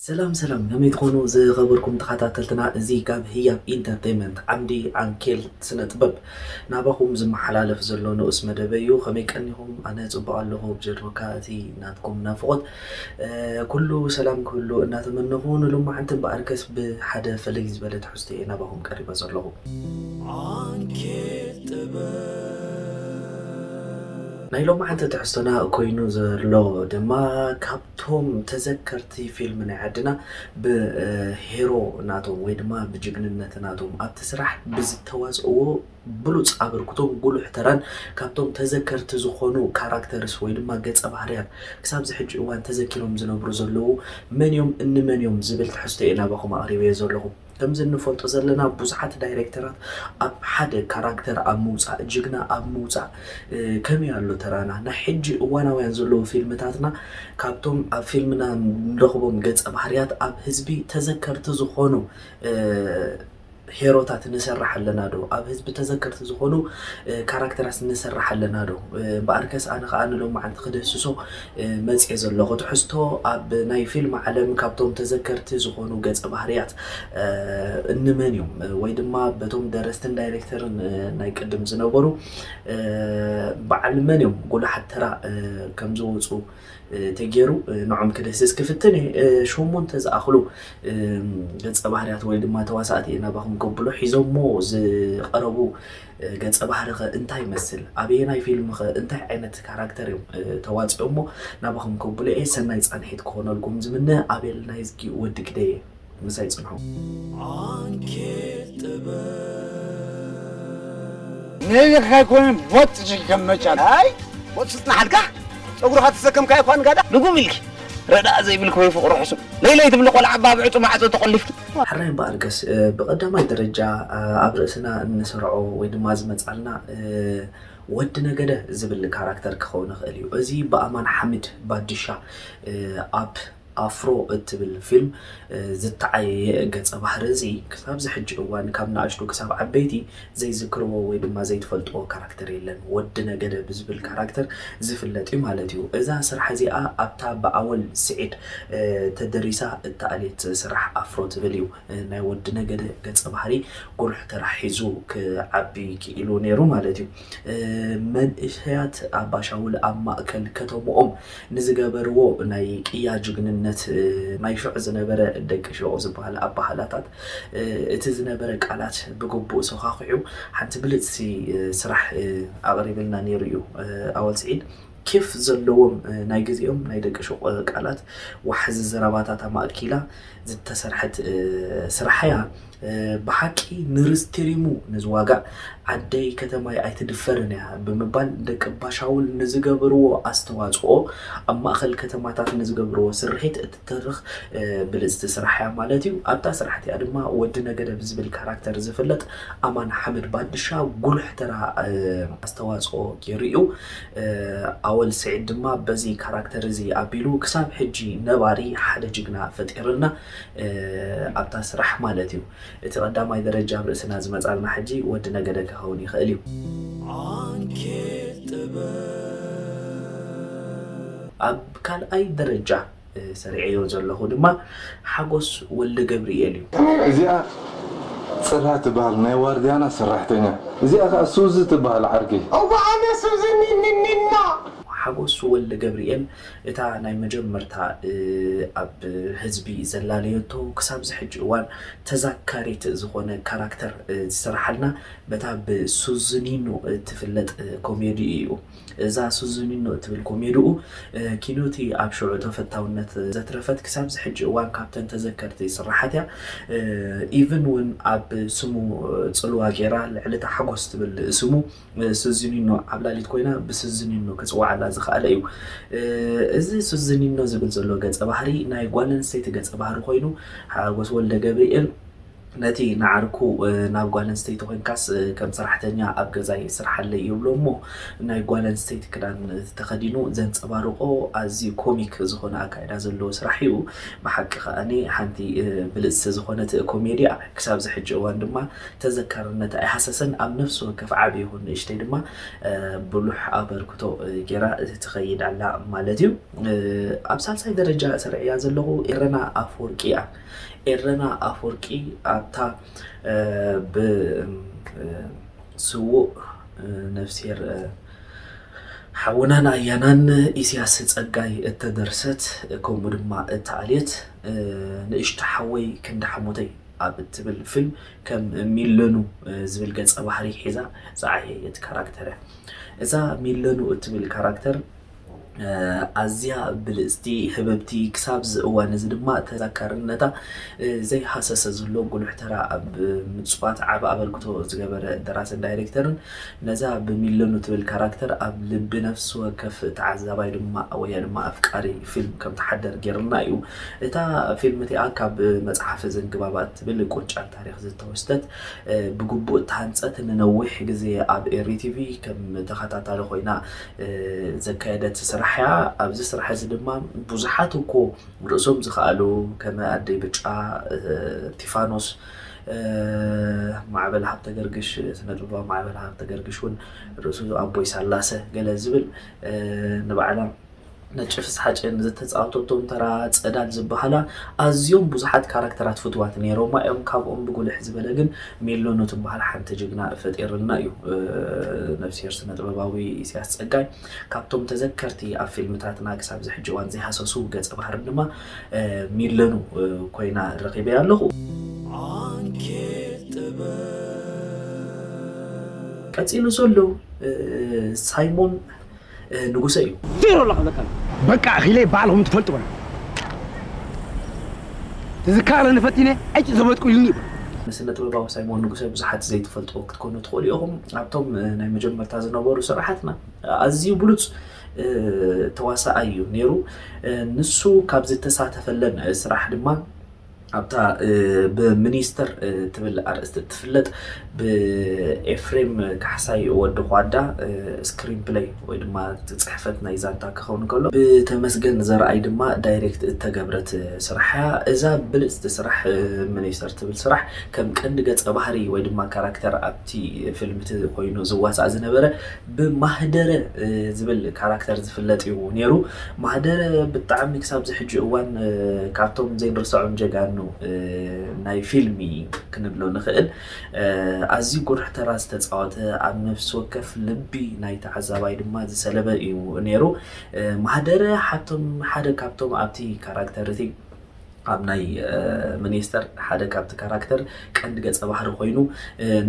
ሰላም ሰላም፣ ከመይ ትኾኑ ዝኸበርኩም ተኸታተልትና? እዚ ካብ ህያብ ኢንተርቴይመንት ዓምዲ ዓንኬል ስነ ጥበብ ናባኹም ዝመሓላለፍ ዘሎ ንኡስ መደበ እዩ። ከመይ ቀኒኹም? ኣነ ጽቡቕ ኣለኹ። ብጀርካ እቲ ናትኩም ናፍቖት ኩሉ ሰላም ክህሉ እናተመነኹ፣ ንሎማዓንቲ እምበኣርከስ ብሓደ ፍልይ ዝበለ ትሕዝቶ እየ ናባኹም ቀሪበ ዘለኹ። ዓንኬል ጥበብ። ናይ ሎማዓንቲ ትሕዝቶና ኮይኑ ዘሎ ድማ ካብቶም ተዘከርቲ ፊልም ናይ ዓድና ብሄሮ ናቶም ወይ ድማ ብጅግንነት ናቶም ኣብቲ ስራሕ ብዝተዋፅእዎ ብሉፅ ኣበርክቶን ጉሉሕ ተራን ካብቶም ተዘከርቲ ዝኾኑ ካራክተርስ ወይ ድማ ገፀ ባህርያት ክሳብ ዝሕጂ እዋን ተዘኪሮም ዝነብሩ ዘለዉ መን እዮም እንመን እዮም ዝብል ትሕዝቶ እየ ናባኹም ኣቕሪበዮ ዘለኹ። ከምዚ እንፈልጦ ዘለና ብዙሓት ዳይሬክተራት ኣብ ሓደ ካራክተር ኣብ ምውፃእ ጅግና ኣብ ምውፃእ ከመይ ኣሎ ተራና ናይ ሕጂ እዋናውያን ዘለዉ ፊልምታትና ካብቶም ኣብ ፊልምና ንረኽቦም ገፀ ባህርያት ኣብ ህዝቢ ተዘከርቲ ዝኾኑ ሄሮታት ንሰርሕ ኣለና ዶ? ኣብ ህዝቢ ተዘከርቲ ዝኾኑ ካራክተራት ንሰርሕ ኣለና ዶ? እምበኣርከስ ኣነ ከዓ ንሎማዓንቲ ክድህስሶ መፅየ ዘለኹ ትሕዝቶ ኣብ ናይ ፊልም ዓለም ካብቶም ተዘከርቲ ዝኾኑ ገፀ ባህርያት እንመን እዮም ወይ ድማ በቶም ደረስትን ዳይሬክተርን ናይ ቅድም ዝነበሩ በዓል መን እዮም ጉሉሓት ተራ ከምዝወፁ ተገይሩ ንዖም ክድህስስ ክፍትን እየ። ሸሞንተ ዝኣኽሉ ገፀ ባህርያት ወይ ድማ ተዋሳእቲ እየ ናባኹም ከብሎ ሒዞሞ ዝቐረቡ ገፀ ባህሪ ኸ እንታይ ይመስል? ኣበየናይ ፊልም ኸ እንታይ ዓይነት ካራክተር እዮም ተዋፂኦሞ ናባኹም ከብሎ እየ። ሰናይ ፃንሒት ክኾነልኩም ዝምነ ኣቤል ናይዝጊ ወዲ ግደይ እየ። ምሳይ ፅንሑ። ዓንኬል ጥበብ። ነይልካ ኣይኮነን ቦጥ ሽከመጫ ኣይ ቦጥ ስፅናሓልካ ፀጉርኻ ተሰከምካ ይኳን ጋዳ ልጉም ኢልኪ ረዳእ ዘይብልኪ ወይ ፍቕሪ ሕሱም ለይለይ ትብሊ ቆልዓ ባብ ዕፁ ማዕፆ ተቆሊፍኪ። ሕራይ እምበኣርከስ ብቐዳማይ ደረጃ ኣብ ርእስና እንሰርዖ ወይ ድማ ዝመፃልና ወዲ ነገደ ዝብል ካራክተር ክኸውን ይኽእል እዩ። እዚ ብኣማን ሓምድ ባድሻ ኣብ ኣፍሮ እትብል ፊልም ዝተዓየየ ገፀ ባህሪ እዚ ክሳብዚ ሕጂ እዋን ካብ ንኣሽቱ ክሳብ ዓበይቲ ዘይዝክርዎ ወይ ድማ ዘይትፈልጥዎ ካራክተር የለን። ወዲ ነገደ ብዝብል ካራክተር ዝፍለጥ እዩ ማለት እዩ። እዛ ስራሕ እዚኣ ኣብታ ብኣወል ስዒድ ተደሪሳ እተኣልየት ስራሕ ኣፍሮ ትብል እዩ። ናይ ወዲ ነገደ ገፀ ባህሪ ጉሉሕ ተራ ሒዙ ክዓቢ ክኢሉ ነይሩ ማለት እዩ። መንእሰያት ኣባ ሻውል ኣብ ማእከል ከተምኦም ንዝገበርዎ ናይ ቅያ ጅግንነት ናይ ሽዑ ዝነበረ ደቂ ሽዑ ዝበሃል ኣባህላታት እቲ ዝነበረ ቃላት ብግቡእ ሰዃኺዑ ሓንቲ ብልፅቲ ስራሕ ኣቕሪብልና ነይሩ እዩ ኣወል ስዒድ። ኬፍ ዘለዎም ናይ ግዜኦም ናይ ደቂ ሹቕ ቃላት ዋሕዚ ዘረባታት ኣማእኪላ ዝተሰርሐት ስራሕ እያ። ብሓቂ ንርስትሪሙ ንዝዋጋእ ዓደይ ከተማይ ኣይትድፈርን እያ ብምባል ደቂ ባሻውል ንዝገበርዎ ኣስተዋፅኦ ኣብ ማእኸል ከተማታት ንዝገብርዎ ስርሒት እትተርኽ ብልፅቲ ስራሕ እያ ማለት እዩ። ኣብታ ስራሕ እቲኣ ድማ ወዲ ነገደ ብዝብል ካራክተር ዝፍለጥ ኣማን ሓመድ ባድሻ ጉሉሕ ተራ ኣስተዋፅኦ ገይሩ እዩ። ኣወል ስዒድ ድማ በዚ ካራክተር እዚ ኣቢሉ ክሳብ ሕጂ ነባሪ ሓደ ጅግና ፈጢርልና ኣብታ ስራሕ ማለት እዩ። እቲ ቀዳማይ ደረጃ ኣብ ርእስና ዝመፃልና ሕጂ ወዲ ነገደ ክኸውን ይኽእል እዩ። ኣብ ካልኣይ ደረጃ ሰሪዐዮ ዘለኹ ድማ ሓጎስ ወልደገብርኤል እዩ። እዚኣ ፅራ ትበሃል ናይ ዋርድያና ሰራሕተኛ፣ እዚኣ ከዓ ሱዚ ትበሃል ዓርከይ። እወ ኣነ ሱዚ ኒኒኒና። ሓጎስ ወልደገብርኤል እታ ናይ መጀመርታ ኣብ ህዝቢ ዘላለየቶ ክሳብ ዝሕጂ እዋን ተዛካሪት ዝኾነ ካራክተር ዝሰረሓልና በታ ብሱዚኒኖ እትፍለጥ ኮሜዲ እዩ። እዛ ሱዚኒኖ እትብል ኮሜድኡ ኪኖቲ ኣብ ሽዑ ተፈታውነት ዘትረፈት ክሳብ ዝሕጂ እዋን ካብተን ተዘከርቲ ስራሓት እያ። ኢቭን እውን ኣብ ስሙ ፅልዋ ገይራ ልዕሊ እታ ሓጎስ ትብል ስሙ ሱዚኒኖ ዓብላሊት ኮይና ብሱዚኒኖ ክፅዋዓላ ዝኸኣለ እዩ። እዚ ሱዚኒኖ ዝብል ዘሎ ገፀ ባህሪ ናይ ጓል ኣንስተይቲ ገፀ ባህሪ ኮይኑ ሓጎስ ወልደ ገብርኤል ነቲ ንዓርኩ ናብ ጓል ኣንስተይቲ ኮይንካስ ከም ሰራሕተኛ ኣብ ገዛይ ስርሓለይ ይብሎ እሞ ናይ ጓል ኣንስተይቲ ክዳን ተኸዲኑ ዘንጸባርቆ ኣዝዩ ኮሚክ ዝኾነ ኣካይዳ ዘለዎ ስራሕ እዩ። ብሓቂ ከኣኒ ሓንቲ ብልጽቲ ዝኾነት ኮሜድያ ክሳብ ዝሕጂ እዋን ድማ ተዘካርነት ኣይሃሰሰን። ኣብ ነፍሲ ወከፍ ዓቢ ይኹን ንእሽተይ ድማ ብሉሕ ኣበርክቶ ገይራ ትኸይድ ኣላ ማለት እዩ። ኣብ ሳልሳይ ደረጃ ሰሪዐያ ዘለኹ ኤረና ኣፈወርቂ እያ። ኤረና ኣፈወርቂ ኣብታ ብስዉእ ነፍስሄር ሓውናን ኣያናን ኢስያስ ጸጋይ እተደርሰት ከምኡ ድማ እተኣልየት ንእሽቶ ሓወይ ክንዲ ሓሞተይ ኣብ እትብል ፊልም ከም ሚለኑ ዝብል ገጸ ባህሪ ሒዛ ዝዓየየት ካራክተር እያ። እዛ ሚለኑ እትብል ካራክተር ኣዝያ ብልጽቲ ህብብቲ ክሳብ እዚ እዋን እዚ ድማ ተዛካርነታ ዘይሃሰሰ ዘሎ ጉሉሕ ተራ ኣብ ምጽዋት ዓቢ ኣበርክቶ ዝገበረ ደራስን ዳይሬክተርን ነዛ ብሚለኑ ትብል ካራክተር ኣብ ልቢ ነፍሲ ወከፍ ተዓዛባይ ድማ ወይ ድማ ኣፍቃሪ ፊልም ከም ትሓደር ገይርና እዩ። እታ ፊልም እቲኣ ካብ መጽሓፍ ዘንግባባ እትብል ቁንጫል ታሪኽ ዝተወስደት ብግቡእ እተሃንጸት ንነዊሕ ግዜ ኣብ ኤሪ ቲቪ ከም ተኸታታሊ ኮይና ዘካየደት ስራሕ እያ። ኣብዚ ስራሕ እዚ ድማ ብዙሓት እኮ ርእሶም ዝኸኣሉ ከመ ኣደይ ብጫ፣ ቲፋኖስ፣ ማዕበል ሃብተገርግሽ፣ ስነ ጥበባዊ ማዕበል ሃብተገርግሽ እውን ርእሱ ኣቦይ ሳላሰ ገለ ዝብል ንባዕላ ነጭ ፍስሓ ጨን ዝተፃወተቶም ተራ ፀዳል ዝበሃላ ኣዝዮም ብዙሓት ካራክተራት ፍትዋት ነይሮማ እዮም። ካብኦም ብጉልሕ ዝበለ ግን ሜሎኖ ትበሃል ሓንቲ ጅግና ፈጢርልና እዩ። ነፍስሄር ስነ ጥበባዊ ኢሳያስ ፀጋይ ካብቶም ተዘከርቲ ኣብ ፊልምታትና ክሳብ ዝሕጂ እዋን ዘይሃሰሱ ገፀ ባህሪ ድማ ሚለኑ ኮይና ረኺበያ ኣለኹ። ቀፂሉ ዘሎ ሳይሞን ንጉሰ እዩ። ዜሮ ኣለካ በቃ። በቃ ኣኺለ በዓልኹም ትፈልጥዎ ትዝካረ ንፈቲነ ኣይጭ ዘበጥቁ ኢሉኒ ይብል። ንስነ ጥበባዊ ሳይሞን ንጉሰ ብዙሓት ዘይትፈልጥዎ ክትኮኑ ትኽእሉ ኢኹም። ኣብቶም ናይ መጀመርታ ዝነበሩ ስራሓትና ኣዝዩ ብሉፅ ተዋሳኣይ እዩ ነይሩ። ንሱ ካብ ዝተሳተፈለን ስራሕ ድማ ኣብታ ብሚኒስተር ትብል ኣርእስቲ እትፍለጥ ብኤፍሬም ካሕሳይ ወዲ ኳዳ ስክሪን ፕለይ ወይ ድማ ጽሕፈት ናይ ዛንታ ክኸውን ከሎ ብተመስገን ዘርኣይ ድማ ዳይሬክት እተገብረት ስራሕ እያ። እዛ ብልጽቲ ስራሕ ሚኒስተር ትብል ስራሕ ከም ቀንዲ ገጸ ባህሪ ወይ ድማ ካራክተር ኣብቲ ፊልም እቲ ኮይኑ ዝዋሳእ ዝነበረ ብማህደረ ዝብል ካራክተር ዝፍለጥ እዩ ነይሩ። ማህደረ ብጣዕሚ ክሳብ ዝሕጂ እዋን ካብቶም ዘይንርሰዖም ጀጋኑ ናይ ፊልሚ ክንብሎ ንኽእል ኣዝዩ ጉሩሕ ተራ ዝተፃወተ ኣብ ነፍሲ ወከፍ ልቢ ናይ ተዓዛባይ ድማ ዝሰለበ እዩ ነይሩ። ማህደረ ሓቶም ሓደ ካብቶም ኣብቲ ካራክተር እቲ ኣብ ናይ ሚኒስተር ሓደ ካብቲ ካራክተር ቀንዲ ገጸ ባህሪ ኮይኑ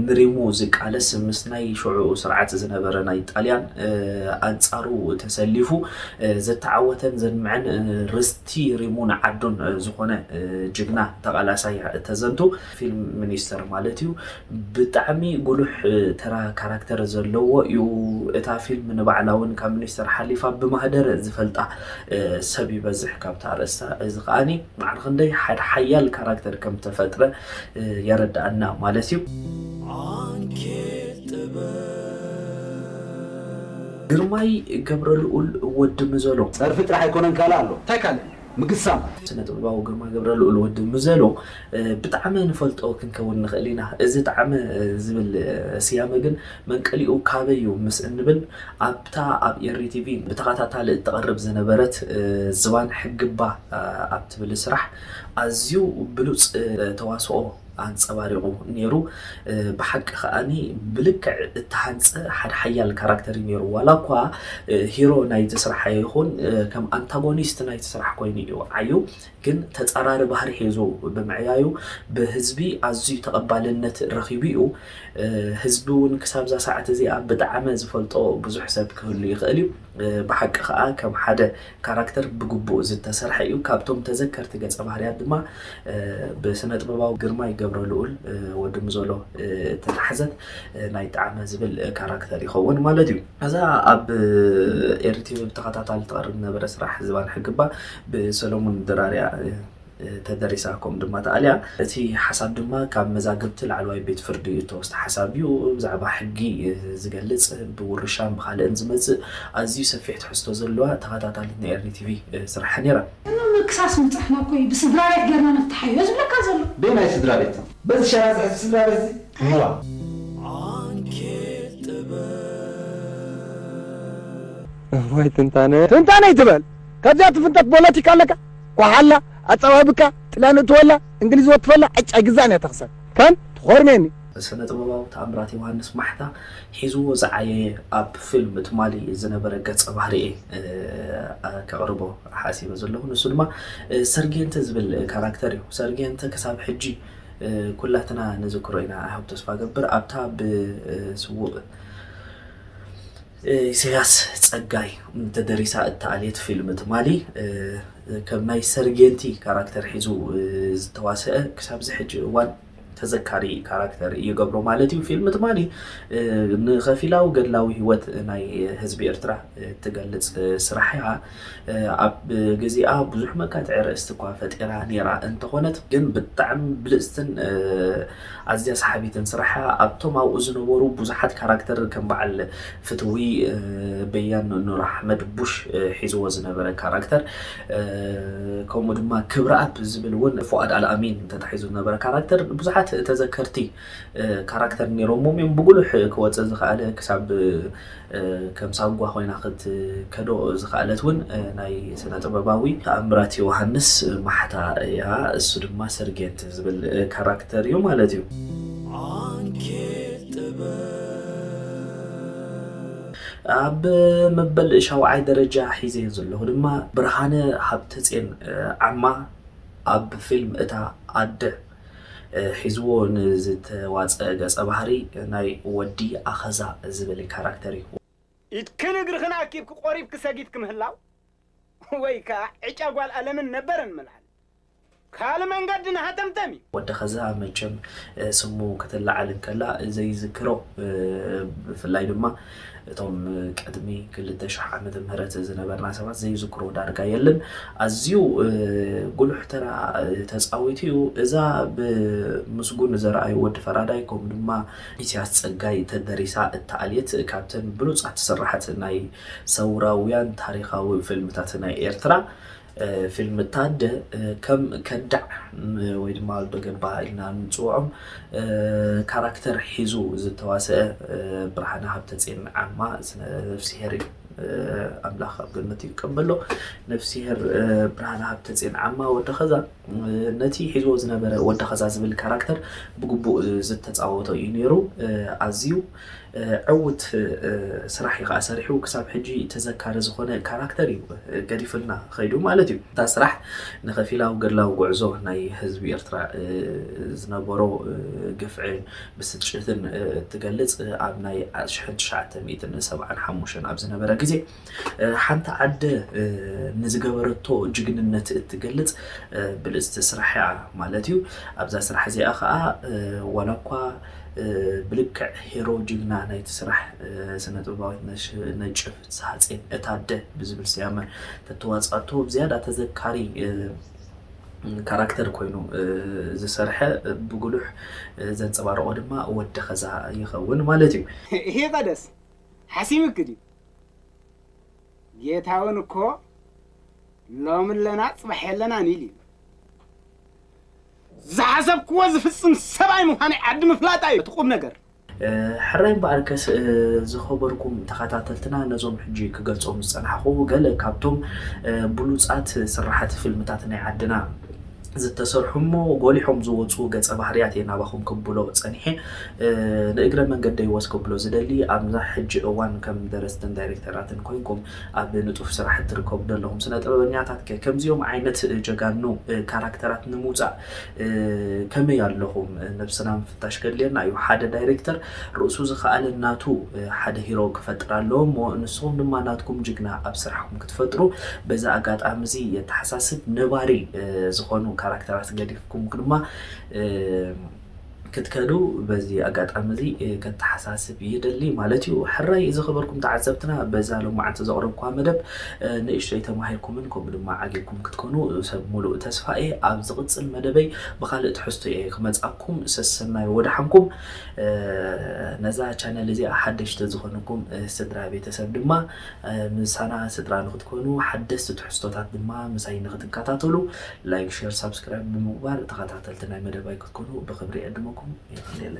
ንሪሙ ዝቃለስ ምስ ናይ ሽዑ ስርዓት ዝነበረ ናይ ጣልያን ኣንጻሩ ተሰሊፉ ዘተዓወተን ዘድምዐን ርስቲ ሪሙ ንዓዱን ዝኾነ ጅግና ተቓላሳይ ተዘንቱ ፊልም ሚኒስተር ማለት እዩ። ብጣዕሚ ጉሉሕ ተራ ካራክተር ዘለዎ እዩ። እታ ፊልም ንባዕላ እውን ካብ ሚኒስተር ሓሊፋ ብማህደረ ዝፈልጣ ሰብ ይበዝሕ ካብታ ኣርእስታ። እዚ ከኣኒ ማዕረ ክንደይ ሓደ ሓያል ካራክተር ከም ተፈጥረ የረድኣና ማለት እዩ። ግርማይ ገብረልኡል ወዲ ምዘሎ ጸርፊ ጥራሕ ኣይኮነን ካልእ ኣሎ። እንታይ ካልእ? ምግሳም። ስነ ጥበባዊ ግርማ ገብረልኡል ወዲ ምዘሎ ብጣዕሚ ንፈልጦ ክንከውን ንኽእል ኢና። እዚ ጣዕሚ ዝብል ስያመ ግን መንቀሊኡ ካበይ እዩ ምስ እንብል ኣብታ ኣብ ኤሪ ቲቪ ብተኸታታሊ እትቐርብ ዝነበረት ዝባን ሕግባ ኣብ ትብል ስራሕ ኣዝዩ ብሉፅ ተዋስኦ ኣንፀባሪቑ ነይሩ። ብሓቂ ከኣኒ ብልክዕ እተሃንፀ ሓደ ሓያል ካራክተር እዩ ነይሩ። ዋላ እኳ ሂሮ ናይቲ ስራሕ ኣይኹን ከም ኣንታጎኒስት ናይቲ ስራሕ ኮይኑ እዩ ዓዩ፣ ግን ተፃራሪ ባህሪ ሒዙ ብምዕያዩ ብህዝቢ ኣዝዩ ተቐባልነት ረኺቡ እዩ። ህዝቢ እውን ክሳብ እዛ ሰዓት እዚኣ ብጣዕሚ ዝፈልጦ ብዙሕ ሰብ ክህሉ ይኽእል እዩ። ብሓቂ ከዓ ከም ሓደ ካራክተር ብግቡእ ዝተሰርሐ እዩ። ካብቶም ተዘከርቲ ገፀ ባህርያት ድማ ብስነ ጥበባዊ ግርማይ ገብረልኡል ወዲ ምዞሎ እተታሕዘት ናይ ጣዕመ ዝብል ካራክተር ይኸውን ማለት እዩ። እዛ ኣብ ኤሪ ቲቪ ብተኸታታሊ ትቐርብ ዝነበረ ስራሕ ዝባን ሕግባ ብሰሎሙን ድራርያ ተደሪሳ፣ ከምኡ ድማ ተኣልያ። እቲ ሓሳብ ድማ ካብ መዛግብቲ ላዕለዋይ ቤት ፍርዲ እተወስደ ሓሳብ እዩ። ብዛዕባ ሕጊ ዝገልጽ፣ ብውርሻን ብኻልእን ዝመጽእ ኣዝዩ ሰፊሕ ትሕዝቶ ዘለዋ ተኸታታሊት ናይ ኤሪ ቲቪ ስራሓ ነይራ። እኖ ምክሳስ ምብጻሕና እኮ እዩ ብስድራ ቤት ጌርና ነፍትሓዮ ዝብለካ ዘሎ። በየናይ ስድራ ቤት? በዚ ሸራ ዝሕዝ ስድራ ቤት እዚ? እዋ። እዋይ ትንታነ ትንታነ ይትበል። ካብዚኣ ትፍንጠት ፖለቲካ ኣለካ? ኳሓላ፣ ኣጸባብካ፣ ጥልያን እትወላ፣ እንግሊዝ ወትፈላ፣ ዕጫ ግዛእን እያ ተኽሰር። ከም ትኾርሜኒ። ስነ ጥበባዊ ተኣምራት ዮሃንስ ማሕታ ሒዝዎ ዝዓየየ ኣብ ፊልም ትማሊ ዝነበረ ገጸ ባህሪ እየ ከቕርቦ ሓሲበ ዘለኹ። ንሱ ድማ ሰርጌንተ ዝብል ካራክተር እዩ። ሰርጌንተ ክሳብ ሕጂ ኩላትና ንዝክሮ ኢና። ኣይሆብ ተስፋ ገብር ኣብታ ብስዉእ ኢሳያስ ጸጋይ ተደሪሳ እተኣልየት ፊልም ትማሊ ከም ናይ ሰርጌንቲ ካራክተር ሒዙ ዝተዋሰአ ክሳብ ዝሕጂ እዋን ተዘካሪ ካራክተር ይገብሮ ማለት እዩ። ፊልም ትማሊ ንኸፊላዊ ገድላዊ ህይወት ናይ ህዝቢ ኤርትራ ትገልጽ ስራሕ እያ። ኣብ ግዚኣ ብዙሕ መካትዒ ኣርእስቲ እኳ ፈጢራ ነይራ እንተኾነት ግን ብጣዕሚ ብልጽትን ኣዝያ ሰሓቢትን ስራሕ እያ። ኣብቶም ኣብኡ ዝነበሩ ብዙሓት ካራክተር ከም በዓል ፍትዊ በያን ኑር ኣሕመድ ቡሽ ሒዝዎ ዝነበረ ካራክተር ከምኡ ድማ ክብረኣብ ዝብል እውን ፉኣድ ኣልኣሚን ተታሒዙ ዝነበረ ካራክተር ብዙሓት ተዘከርቲ ካራክተር ነይሮምዎም እዮም። ብጉሉሕ ክወፅእ ዝኸኣለ ክሳብ ከም ሳጓ ኮይና ክትከዶ ዝኸኣለት እውን ናይ ስነ ጥበባዊ ተኣምራት ዮሃንስ ማሕታ እያ። እሱ ድማ ሰርጌንት ዝብል ካራክተር እዩ ማለት እዩ። ኣብ መበል ሻውዓይ ደረጃ ሒዘዮ ዘለኹ ድማ ብርሃነ ሃብተጼን ዓማ ኣብ ፊልም እታ ኣደ ሒዝዎ ንዝተዋፀ ገፀ ባህሪ ናይ ወዲ ኣኸዛ ዝብል ካራክተር እዩ። ኢድክን እግርኽን ኣኪብኪ ቆሪብኪ ሰጊድኪ ምህላው ወይ ከዓ ዕጫ ጓል ኣለምን ነበረን ምልዓል ካልእ መንገዲ ንሃተምተም እዩ። ወዲ ኸዛ መቸም ስሙ ክትለዓል እንከላ ዘይዝክሮ ብፍላይ ድማ እቶም ቅድሚ ክልተ ሽሕ ዓመተ ምህረት ዝነበርና ሰባት ዘይዝክሮ ዳርጋ የለን። ኣዝዩ ጉሉሕ ተራ ተፃዊቱ እዩ። እዛ ብምስጉን ዘርኣዩ ወዲ ፈራዳይ ከምኡ ድማ ኢሳያስ ፀጋይ ተደሪሳ እተኣልየት ካብተን ብሉፃት ስራሓት ናይ ሰውራውያን ታሪኻዊ ፊልምታት ናይ ኤርትራ ፊልም ታደ ከም ከዳዕ ወይ ድማ ወልዶ ገባ ኢልና ንፅውዖም ካራክተር ሒዙ ዝተዋሰአ ብርሃነ ሃብተጼን ዓማ ነፍስሄር እዩ። ኣምላኽ ኣብ ገነት ይቀበሎ። ነፍስሄር ብርሃነ ሃብተጼን ዓማ ወዲ ኸዛ ነቲ ሒዝዎ ዝነበረ ወዲ ኸዛ ዝብል ካራክተር ብግቡእ ዝተፃወቶ እዩ ነይሩ። ኣዝዩ ዕውት ስራሕ እዩ ከዓ ሰሪሑ ክሳብ ሕጂ ተዘካሪ ዝኾነ ካራክተር እዩ ገዲፍልና ኸይዱ ማለት እዩ። እታ ስራሕ ንኸፊላዊ ገድላዊ ጉዕዞ ናይ ህዝቢ ኤርትራ ዝነበሮ ግፍዕን ብስጭትን እትገልጽ ኣብ ናይ ሽሕን ትሽዓተ ሚእትን ሰብዓን ሓሙሽተን ኣብ ዝነበረ ግዜ ሓንቲ ዓደ ንዝገበረቶ ጅግንነት እትገልጽ ብልጽቲ ስራሕ እያ ማለት እዩ። ኣብዛ ስራሕ እዚኣ ከዓ ዋላ እኳ ብልክዕ ሄሮ ጅግና ናይቲ ስራሕ ስነ ጥበባዊት ነጭ ፍስሃጼን እታ ኣደ ብዝብል ስያመ ተተዋፅኣቶ ብዝያዳ ተዘካሪ ካራክተር ኮይኑ ዝሰርሐ ብጉሉሕ ዘንፀባረቆ ድማ ወዲ ኸዛ ይኸውን ማለት እዩ። ይሄ ቀደስ ሓሲምክ ድዩ? ጌታውን እኮ ሎሚ ኣለና ፅባሕ የለናን ኢሉ እዩ። ዝሓሰብክዎ ዝፍፅም ሰብኣይ ምዃነይ ዓዲ ምፍላጣ እዩ እቲ ቁም ነገር። ሕራይ እምበኣርከስ ዝኸበርኩም ተኸታተልትና ነዞም ሕጂ ክገልጾም ዝጸናሕኹ ገለ ካብቶም ብሉጻት ስራሓት ፊልምታት ናይ ዓድና ዝተሰርሑ እሞ ጎሊሖም ዝወጹ ገጸ ባህርያት እየ ናባኹም ክብሎ ጸኒሐ። ንእግረ መንገደይ ወስ ክብሎ ዝደሊ ኣብዛ ሕጂ እዋን ከም ደረስትን ዳይሬክተራትን ኮይንኩም ኣብ ንጡፍ ስራሕ እትርከቡ ዘለኹም ስነ ጥበበኛታት ከ ከምዚኦም ዓይነት ጀጋኑ ካራክተራት ንምውጻእ ከመይ ኣለኹም? ነብስና ምፍታሽ ከድልየና እዩ። ሓደ ዳይሬክተር ርእሱ ዝኸኣለ ናቱ ሓደ ሂሮ ክፈጥር ኣለዎ እሞ ንስኹም ድማ ናትኩም ጅግና ኣብ ስራሕኩም ክትፈጥሩ በዚ ኣጋጣሚ እዚ የተሓሳስብ። ነባሪ ዝኾኑ ካራክተራት ገዲፍኩም ድማ ክትከዱ በዚ ኣጋጣሚ እዚ ከተሓሳስብ ይደሊ ማለት እዩ። ሕራይ ዝኸበርኩም ተዓዘብትና፣ በዛ ሎማዓንቲ ዘቕረብኩዋ መደብ ንእሽተይ ተማሂርኩምን ከምኡ ድማ ዓጊብኩም ክትኮኑ ሰብ ሙሉእ ተስፋ እየ። ኣብ ዝቕፅል መደበይ ብኻልእ ትሕዝቶ እየ ክመፃኩም። ሰሰናይ ወደሓንኩም። ነዛ ቻነል እዚኣ ሓደሽቲ ዝኾንኩም ስድራ ቤተሰብ ድማ ምሳና ስድራ ንክትኮኑ፣ ሓደስቲ ትሕዝቶታት ድማ ምሳይ ንክትከታተሉ ላይክ፣ ሸር፣ ሳብስክራይብ ብምግባር ተኸታተልቲ ናይ መደባይ ክትኮኑ ብክብሪ እዕድመኩም። የቐንየልና።